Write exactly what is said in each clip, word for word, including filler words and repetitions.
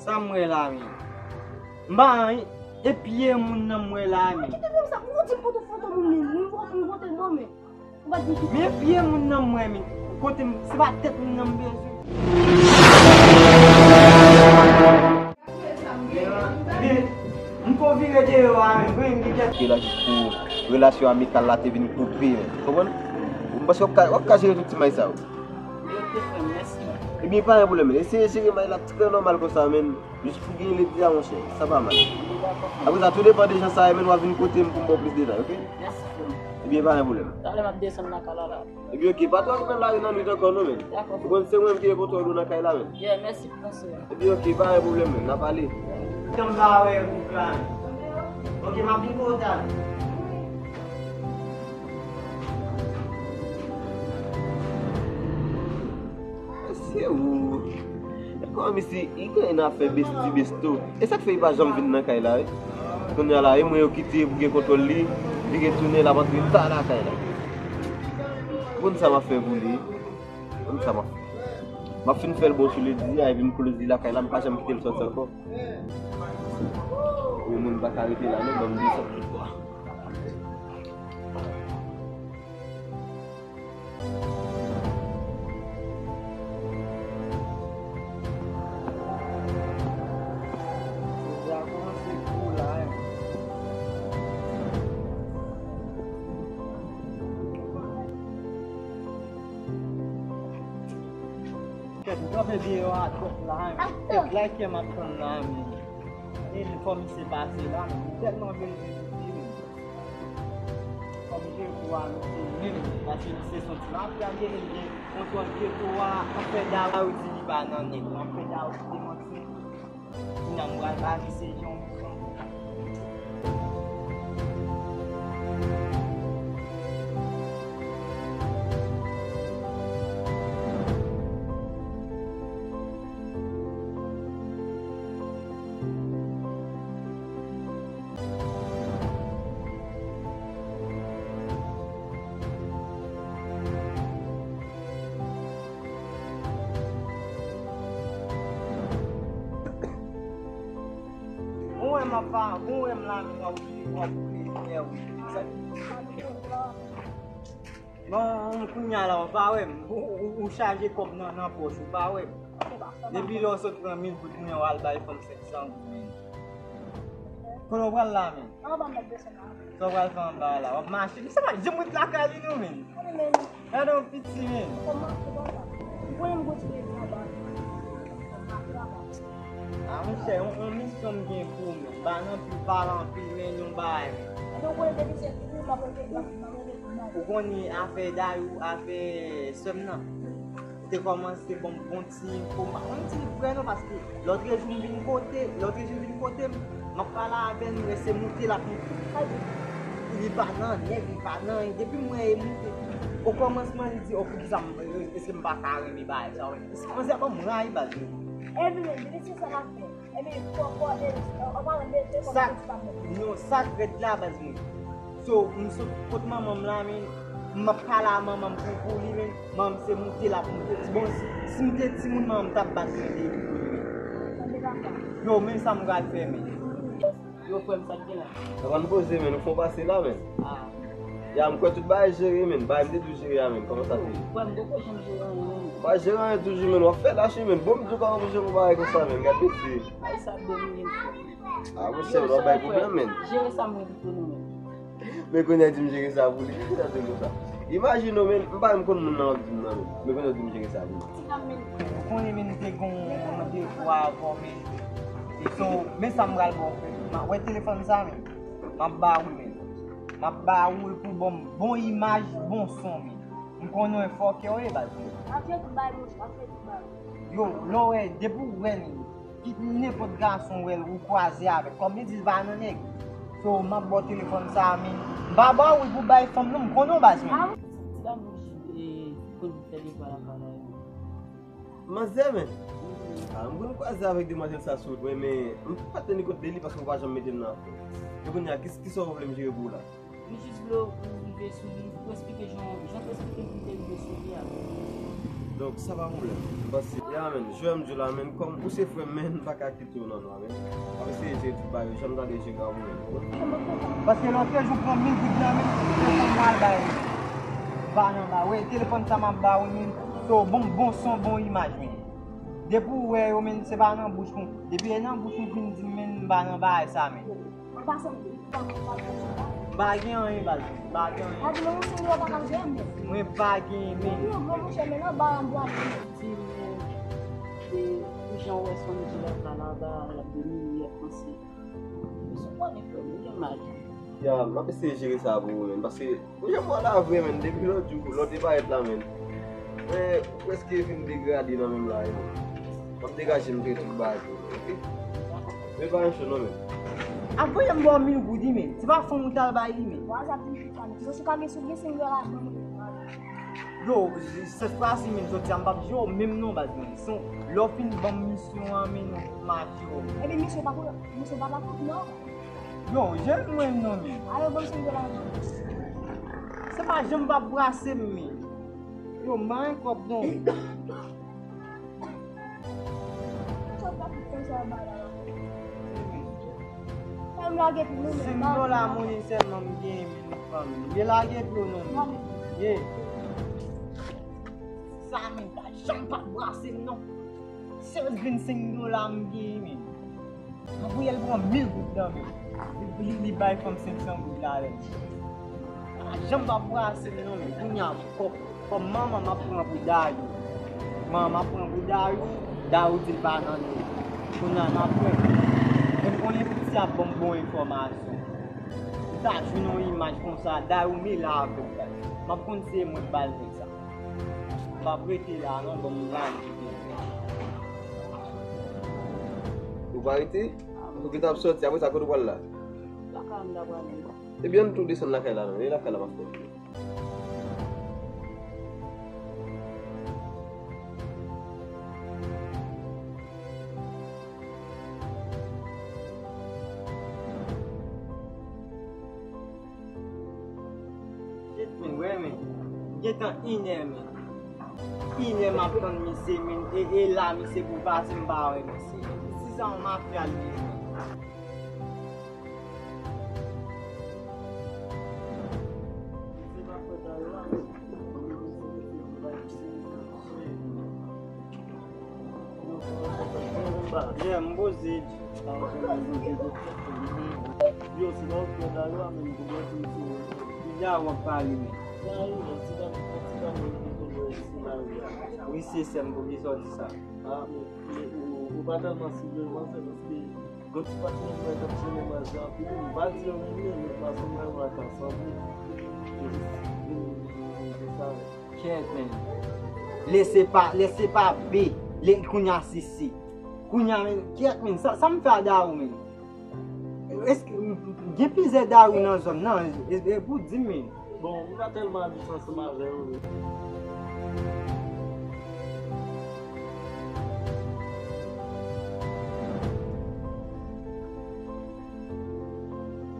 Sa m wè la, men. M pa anyen. E pye moun nan m wè la, men. Kite fè m sa. Ou di m poto foto moun, men. Mwen foto, mwen foto, bon, men. Ou pa di ki. Men e pye moun nan m wè, men. Kote m, se pa tèt moun nan m bezwen. Men, men, m ko vire deyò a, men. Grenn ki tèt. Ke la jis pou relasyon amikal la te vin koupe, men. Konprann? M panse w ap ka, w ap ka jere tout ti may sa yo. Ebyen, pa gen pwoblèm, men. Eseye jere may la trè nòmal konsa, men. Jis pou gen ledi a, monchè, sa pa mal. Apre sa, tou depann de jan sa ye, men w a vin kote m pou m ba w plis detay, oke? Mèsi, frè m. Ebyen, pa gen pwoblèm. Talè m ap desann lakay la, la. Ebyen, oke, pa twò nan lari nan nwit ankò, non, men. Dakò. Ou konn se mwen ki reponn ou nan kay la, men. Yeah, mèsi pou konsèy la. Ebyen, oke, pa gen pwoblèm, men. N a pale. Tann m pa wè group la, men. Oke, m ap vin kote w talè. Se ou. E kòman misye, li gen afè besti besto. E sa k fè li pa janm vin nan kay la, wi? Kounye a la, e mwen yo kite pou gen kontwòl li, li retounen, l ap antre ta lakay la. Konn sa m ap fè pou li. Konn sa m ap fè. M ap fin fè l bon sou ledi a, epi m close li lakay la, m pa janm kite l sòti ankò. Yon moun pa ka rete la, non, ban m desann tout bò. Kèt, m kanpe deyò a twòp la, men. Kèt, like m ap tann la, men. E fò misye pase la, men. M tèlman bezwen li, men. Fò misye pou a misye menm, paske misye soti la, pou al gen, gen kontwòl geto a, anfè Daou di li pa nan nèg, anfè Daou ki te manti. Kounya m pral ba misye yon misyon. Ou wè m ap pa, ou wè m la, men w ap, w ap, w ap, bon, kounya la, w pa wè m, ou, ou, ou chaje kòb nan, nan pòch, ou pa wè m. Depi lè w sot pran mil goud, kounya w al bay fanm senk san goud, men. Kote w pral la, men? Sa w pral fè anba la? W ap mache? Misye pa janm ret lakay li non, men. Gade yon piti, men. A, monchè, yon, yon misyon m gen pou ou, men. M pa nan anpil pale anpil, men yon bagay, men. Ou konnen afè Dayou, afè sè m nan. Ou te kòmanse ban m bon ti enfo, m pa konn di l vrè non, paske lòtrejou m vin kote, lòtrejou l vin kote m, m ap pale avè l, m wè se moute l ap moute. Li pa nan nèg, li pa nan anyen. Depi m wè e moute, okòmansman li di, "Oh, poukisa m, èske m pa ka renmen bagay sa yo?" Manzè ban m rayi baz mwen. Evelyn, vini se sa l ap fè. Epi, fò, fò, e, an palan de, de, fò, sa, non, sa k rèd la, baz mwen. So, m sot kot manman m la, men, m ap pale a manman m pou, pou li, men, manman m se moute l ap moute. Bon, si, si m te timoun, manman m t ap bat mwen depi pou li, men. Yo, men sa m pral fè, men. Yo, frè m, sa k gen la? Sa pa n poze, men, nou fè w pase la, men. Ah. Ya, m kwè tout bagay jere, men. Bagay m te tou jere a, men. Kòman sa te ye? Frè m, poko janm jere anyen, men. Ou pa jere anyen toujou, men. W ap fè lache, men. Bon, m di w pa oblije pou bagay konsa, men. Gad mesye. Ay, sa domine m, frè m. Ah, monchè, w ap bay pwoblèm, men. Jere sa mwen di pou nou, men. Men kounye a di m jere sa pou li. Kisa te konsa? Imajine w, men. M pa menm konn moun nan w ap di m nan, men. Men kounye a w di m jere sa pou li. Ou konnen, men, m te gon, m te gon avè w, men. E so, men sa m pral ba w, frè m. M a, wè telefòn sa, men. M ap ba ou, men. M ap ba ou l pou ban m bon imaj, bon son, men. M konnen w fòkè w ye, baz mwen. M ap fè tout bagay, monchè, m ap fè tout bagay. Yo, lè w wè, depi w wè li, kit nenpòt gason wè l, ou kwaze avè l, kòm li di l pa nan nèg. So, m ap ba w telefòn sa a, men. M pa ba ou l pou bay fanm, non, m konnen w, baz mwen. Ah, wi. Ti dam, e, konn fè de pala pala yo. Manzè, men. Ah, m konn kwaze avèk demwazèl sa sou wout mwen, men m pa tande kote de li paske ou pa janm mete m nan afè. E kounye a, ki, kisa w vle m jere pou ou la? M jis vle w rive sou li, pou eksplike jan, jan w eksplike m pou m te rive sou li a. Donk, sa pa pwoblèm. M panse. Ya, men, jan m di w la, men, kòm ou se frè m, men, m pa ka kite w nan nwa, men. M ap eseye jere tout bagay yo, jan m tande jere avè w, men. Paske lòt jou pran mil goud nan men, telefòn nan al bay, men. M pa nan ba, wi, telefòn sa m ap ba ou, men, se yon bon, bon son, bon imaj, men. Depi w wè yo, men, se pa nan bouch ou. Depi e nan bouch ou vin di m, men, m pa nan bagay sa, men. An pasan, m pa gen anyen, baz. M pa gen anyen. Mwen pa gen, men. Ti men, e, pou jan w wè Sonji ap la laba, l ap demire, l ap panse. Ou konnen frè m, ou gen mal. Ya, m ap eseye jere sa pou ou menm, paske ou jan m wè la vre, men, depi lòt jou, lòt te parèt la, men. Mwen, ou prèske fin degrade nan menm la, men. M ap degaje m jere tout bagay pou ou, oke? Men pa yon cho non, men. Ap voye m ba w mil goud, men. Se pa fanm ou t al bay li, men. Yo, se pa si, men, jodi a m p ap jere w menm non, baz, men. Son, lè w fin ban m misyon an, men, nou mache w. Epi misyon pa pou, misyon pa pa pou non. Yo, jere m menm non, men. Ayo, ban m senk dola. Se pa janm p ap brase m, men. Yo, m pa gen kòb non. Senk dola monnen sèlman m genyen, men, fanmi. Ye, lage pye w non, men. Ye. Sa, men, pa janm pa brase m non. Sèl vennsenk dola m genyen, men. Mwen voye l pran mil goud nan men. Li, li, li bay fanm senk san goud la, men. Pa janm p ap brase m non, men. Kounye a, kòb, kòb manman m ap pran pou Dayou. Manman m ap pran pou Dayou. Dayou di l pa nan nou. Kounye a n ap wè. Men m konnen piti a ap ban m bon enfòmasyon. Li ta jwenn yon imaj konsa, Dayou mele avè l, guys. M ap konn se mwen k ba l nèg sa. M p ap rete la non, ban m lage pye m. Ou pa rete? Ou gentan ap sòti, apre sa, kote w pral la? Lakay m ta prale. Ebyen, ann tou desann lakay la non, e lakay la m ap fè. Shit, men, wè, men. Gentan inè, men. Inè m ap tann misye, men. E, e la, misye pou pase, m pa wè misye. Si sa yon mafya li ye, men. Yeah, m poze. Yo, se pa ou ki pran Dayou a, men m konprann se misye. Ki Dayou w ap pale, men? Dayou, yon ti dam, yon ti dam mwen ki konn wè sou lari a. Wi, se sè m pou ki sa w di sa. A, men, men ou, ou pa tèlman sivleman, se paske gon ti patnè mwen k ap jennen manzè anpil, m pa di yo renmen, men fason mwen wè ak ansanm li, yo jis vin, vin, vin, vin sa. Kèt, men. Lese pa, lese pa be. Le, kounye a sisi. Kounye a, men, kèt, men. Sa, sa m fè a Dayou, men. Èske, gen plizyè Dayou nan zòn nan, e, e pou di m, men. Bon, m pa tèlman abitye ansanm avè yo, men.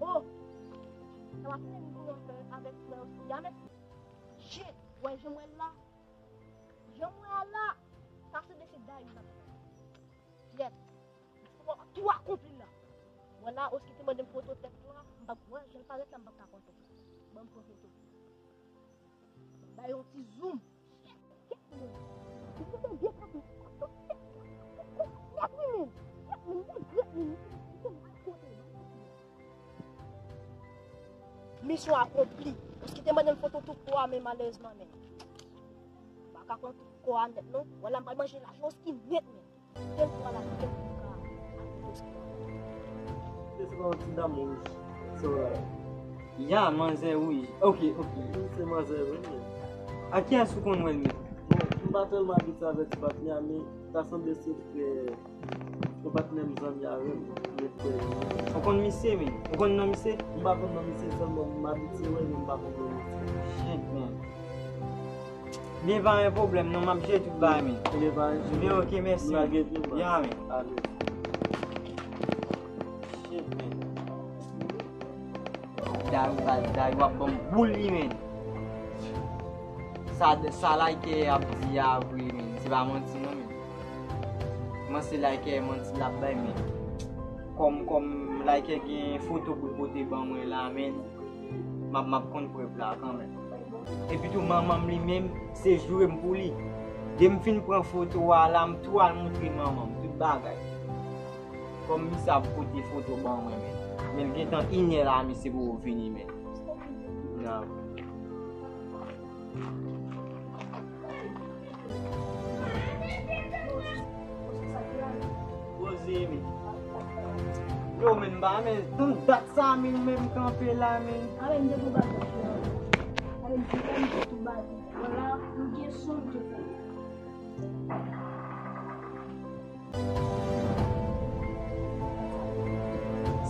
Oh! Sa va fini m pou yon fè avèk frè osi. Jamè. Shit! Wè, jan m wè l la. Jan m wè l la. Sa se de se Dayou la. Yèp. Tou akonpli la. Wè la, oski te mande m foto tèt la, m pa wè, jan l parèt la, m pa ka pran foto. Ban m pran foto. Bay yon ti zoom. Kèt moun. Li te byen kanpe. Kèt moun. Kèt moun. Kèt moun. Misyon akonpli. Oski te mande m foto tout kò a, men malerezman, men. M pa ka pran tout kò a nèt, non. Wè la, m pral manje lajan oski nèt, men. Kèl fwa la, kèl fwa. Se pa yon ti dam wouj, se w la. Ya, manzè wouj. Ok, ok. Wi, se manzè wouj, men. A kiyès ou konn wè l menm? Bon, m pa tèlman abitye avè ti patnè a, men ta sanble se frè yon patnè m zanmi avè m, men frè m. Ou konn misye, men? Ou konn non misye? M pa konn non misye, sèlman m abitye wè, men m pa konn non misye. Shit, men. Men pa gen pwoblèm non, m ap jere tout bagay, men. Ebyen, pa gen pwoblèm. Men ok, mèsi. M lage pye m, baz. Ya, men. Ale. Shit, men. Dayou, baz, Dayou ap ban m boul li, men. Sa, sa like ap di a vre, men. Se pa manti non, men. Kòmanse like manti l ap bay, men kòm, kòm like gen foto pou l pote ban mwen la, men m ap, m ap konn prèv la kanmenm. Epi tou, manman m li menm, se joure m pou li. Depi m fin pran foto a la, m tou al montre manman m tout bagay. Kòm misye ap pote foto ban mwen, men, men l gentan inè la, misye poko vini, men. Nan. Poze, men. Yo, men, m pa, men, tann dat sa, men, men, m kanpe la, men. Amen, de pou bagay. Amen, de pou tout bagay. Vwala, nou gen son de fè.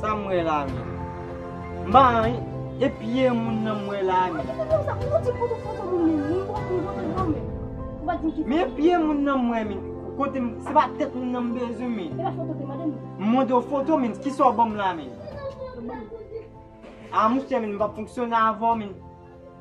Sa m wè la, men. M pa anyen. E pye moun nan m wè la, men. Men e pye moun nan m wè, men. Kote m, se pa tèt moun nan m bezwen, men. M mande w foto, men. Kisa w ban m la, men? A, monchè, men, m p ap fonksyone avè w, men.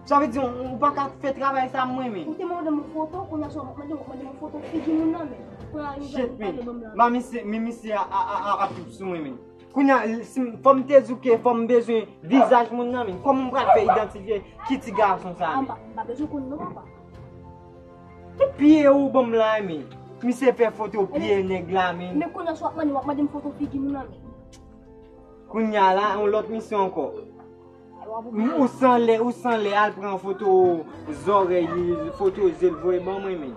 Sa vle di, ou, ou pa ka fè travay sa mwen, men. Ou te mande m yon foto, kounye a sou w ap mande m, mande m yon foto figi moun nan, men. Kounye a, nou pral pale ban m la. Ba misye, men misye a, a, a, a, ap sou mwen, men. Kounye a, si m, fò m te di w ke fò m bezwen vizaj moun nan, men. Kòman m pral fè idantifye ki ti gason sa, men? M pa, m pa bezwen konn non, papa. Ki pye ou ban m la, men? Misye fè foto pye nèg la, men. Men kounye a sou w ap mande m, w ap mande m foto figi moun nan, men. Kounye a la, yon lòt misyon ankò. Ou sanlè, ou sanlè al pran foto zòrèy li, foto je l voye ban mwen, men.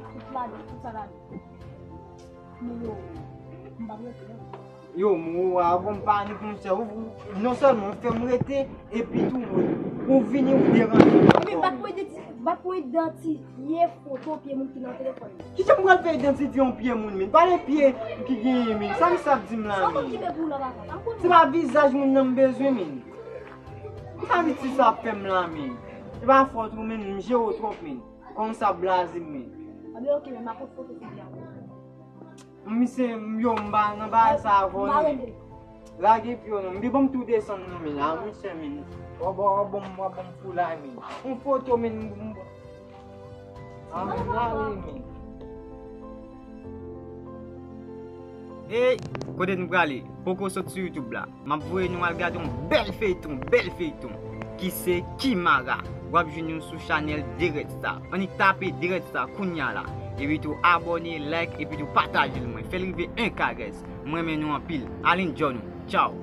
Yo, mwen, a, bon, m panik, monchè. Ou, ou, non sèlman ou fè m rete, epi tou, ou, ou vini, ou deranje m ankò. Bat pou idanti-, bat pou idantifye foto pye moun ki nan telefòn nan. Kijan m pral fè idantifye yon pye moun, men? Pale pye ki genyen, men. Sa misye ap di m la, men? Se pa vizaj moun nan m bezwen, men. Sa misye sa ap fè m la, men. Se pa fòt ou, men. M jere w twòp, men. Kòm sa blaze m, men. Anben, oke, men m a pot foto figi a. Misye, m, yo, m pa nan bagay sa avè w, non. Lage pye w, non. M di ban m tou desann, non, men. A, monchè, men. W ap, w ap ban m, w ap ban m foulay, men. Yon foto, men, m, m, a, men, lage, men. Ey, kote n prale? Poko sot sou YouTube la. M ap voye nou al gade yon bèl feyton, bèl feyton, ki se Kimara. W ap jwenn yo sou chanèl The Red Star. Annik tape The Red Star kounye a la. Epi tou abòne, like, epi tou pataje l mwen. Fè l rive en K, guys. Mwen renmen nou anpil. Al enjoy nou. Tchaw.